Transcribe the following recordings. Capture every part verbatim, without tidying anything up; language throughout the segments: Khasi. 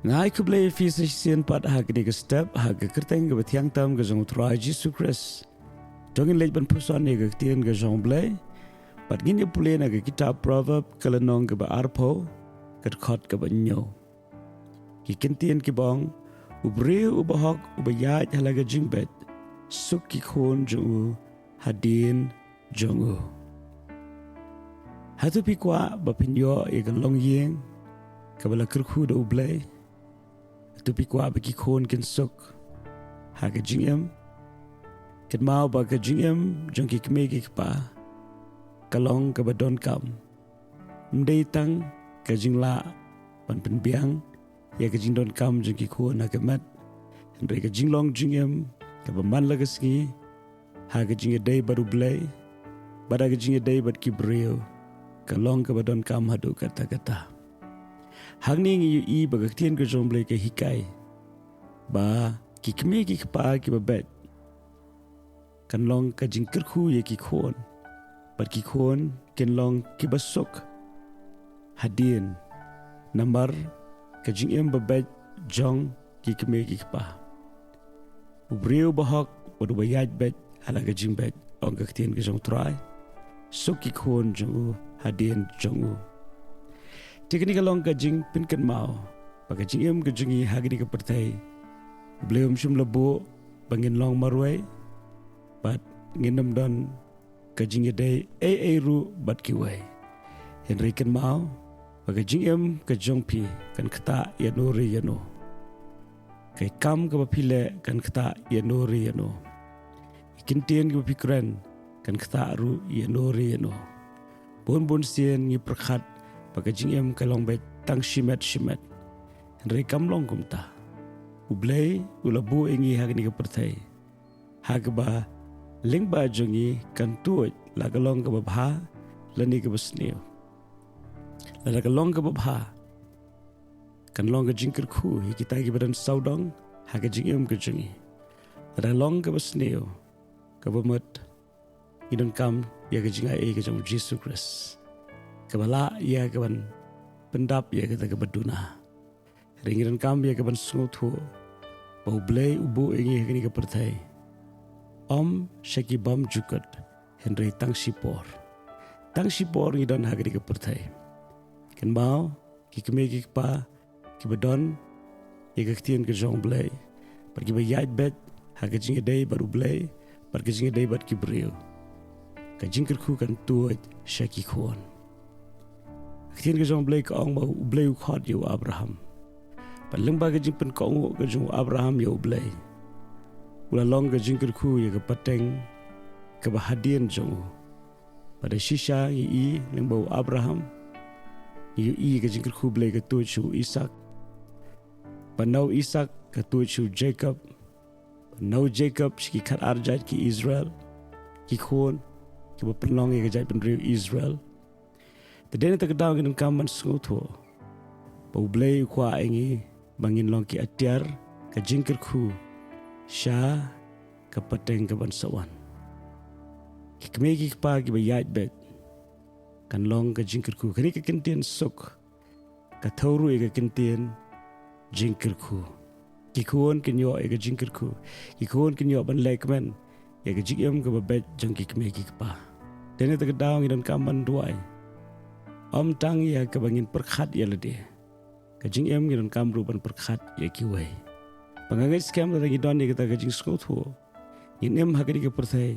Nga ai khublei ïa phi sa shisien pat ha kane ka step, ha ka kyrteng kaba thiang tam ka jong U Trai Jisu Khrist. To ngin leit ban puson ïa ka ktien ka jong U Blei. Bad ngin ïa pule na ka kitab Proverb ka lynnong kaba arphew, ka dkhot kaba hynñiew. Ki kyntien kiba ong, u briew uba hok uba ïaid ha la ka jingbeit, suk ki khun jong u hadien jong u. Hato phi kwah ba phin ïoh ïa ka longïing kaba la kyrkhu da U Blei? Hato phi kwah ba ki khun kin suk ha ka jingim? Kynmaw ba ka jingim jong ki kmie ki kpa ka long kaba donkam. Ym dei tang ka jinglah ban pynbiang ïa ka jingdonkam jong ki khun ha ka met, hynrei ka jinglong jingim kaba man la ka sngi ha ka jingïadei bad U Blei, bad ha ka jingïadei bad ki briew, ka long kaba donkam haduh katta katta. Hangne ngi ïohi ba ka ktien ka jong U Blei ka hikai ba ki kmie ki kpa kiba beit kan long ka jingkyrkhu ïa ki khun, bad ki khun kin long kiba suk hadien namar ka jingim ba beit jong ki kmie ki kpa. U briew uba hok bad uba ïaid beit ha la ka jingbeit, ong ka ktien ka jong U Trai, suk ki khun jong u hadien jong u. Te kane ka long ka jingpynkynmaw ba ka jingim ka jong ngi ha kane ka pyrthei, U Blei um shym la buh ba ngin long marwei, bad ngin ym don ka jingïadei ei ei ruh bad kiwei. Hynrei kynmaw ba ka jingim ka jong phi kan ktah ïano re ïano. Ka kam kaba phi leh kan ktah ïano re ïano. Ki kyntien kiba phi kren kan ktah ruh ïano re ïano. Bun bun sien ngi pyrkhat ba ka jingim ka long beit tang shimet shimet. Hynrei kam long kumta. U Blei u la buh ïa ngi ha kane ka pyrthei ha kaba lyngba jong ngi kan tuid la ka long kaba bha lane kaba sniew. Lada ka long kaba bha, kan long ka jingkyrkhu ïa kita kiba don sawdong ha ka jingim ka jong ngi. Lada ka long kaba sniew, kaba mut, ngi donkam ïa ka jingai ei ka jong U Jisu Khrist, kaba lah ïa ka ban pyndap ïa kata kaba duna. Hynrei ngi donkam ïa ka ban sngewthuh ba U Blei u buh ïa ngi ha kane ka pyrthei ym sha ki bymjukut, hynrei tang shipor. Tang shipor ngi don ha kane ka pyrthei. Kynmaw, ki kmie ki kpa kiba don ïa ka ktien ka jong U Blei, bad kiba ïaid beit ha ka jingïadei bad U Blei, bad ka jingïadei bad ki briew, ka jingkyrkhu kan tuid sha ki khun. Ka ktien ka jong U Blei ka ong ba U Blei u khot ïa u Abraham. Bad lyngba ka jingpynkohnguh ka jong u Abraham ïa U Blei, u la long ka jingkyrkhu ïa ka pateng kaba hadien jong u. Bad da shisha ngi i lyngba u Abraham, ngi ïohi ka jingkyrkhu U Blei ka tuid sha u Isak. Bad na u Isak ka tuid sha u Jakob. Bad na u Jakob sha ki khatar jait ki Israel, ki khun kiba pynlong ïa ka jaitbynriew Israel. Te dei na kata ka daw ngi donkam ban sngewthuh ba U Blei u kwah ïa ngi ba ngin long ki atiar ka jingkyrkhu sha ka pateng kaban sa wan. Ki kmie ki kpa kiba ïaid beit kan long ka jingkyrkhu. Kane ka kyntien suk ka thew ruh ïa ka kyntien jingkyrkhu. Ki khun kin ïoh ïa ka jingkyrkhu. Ki khun kin ïoh ban leh kmen ïa ka jingim kaba beit jong ki kmie ki kpa. Te na kata ka daw ngi donkam ban duwai ym tang ïa kaba ngin pyrkhat ïa lade. Ka jingim ngi donkam ruh ban pyrkhat ïa kiwei. Ba nga ngeit skhem lada ngi don ïa kata ka jingsngewthuh, ngin im ha kane ka pyrthei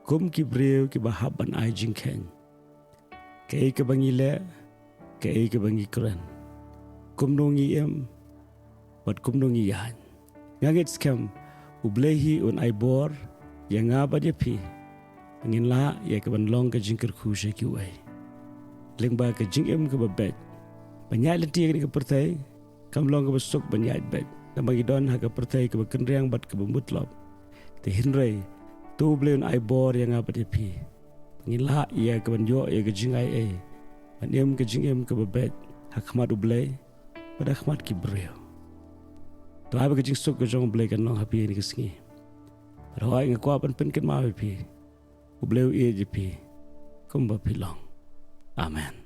kum ki briew kiba hap ban ai jingkheiñ. Kaei kaba ngi leh, kaei kaba ngi kren, kumno ngi im, bad kumno ngi ïaid. Nga ngeit skhem U Blei hi un ai bor ïa nga bad ïa phi ba ngin lah ïa kaban long ka jingkyrkhu sha kiwei. Lyngba ka jingim kaba beit. Ban ïaid lynti ha kane ka pyrthei kam long kaba suk ban ïaid beit, namar ngi don ha ka pyrthei kaba kynriang bad kaba mutlop. Te hynrei to U Blei un ai bor ïa nga bad ïa phi ba ngin lah ïa kaban ïoh ïa ka jingai ei, ban im ka jingim kaba beit ha khmat U Blei bad ha khmat ki briew. To ai ba ka jingsuk ka jong U Blei kan long ha phi ha kane ka sngi. Bad hooid nga kwah ban pynkynmaw ïa phi, U Blei u ïeit ïa phi kumba phi long. Amen.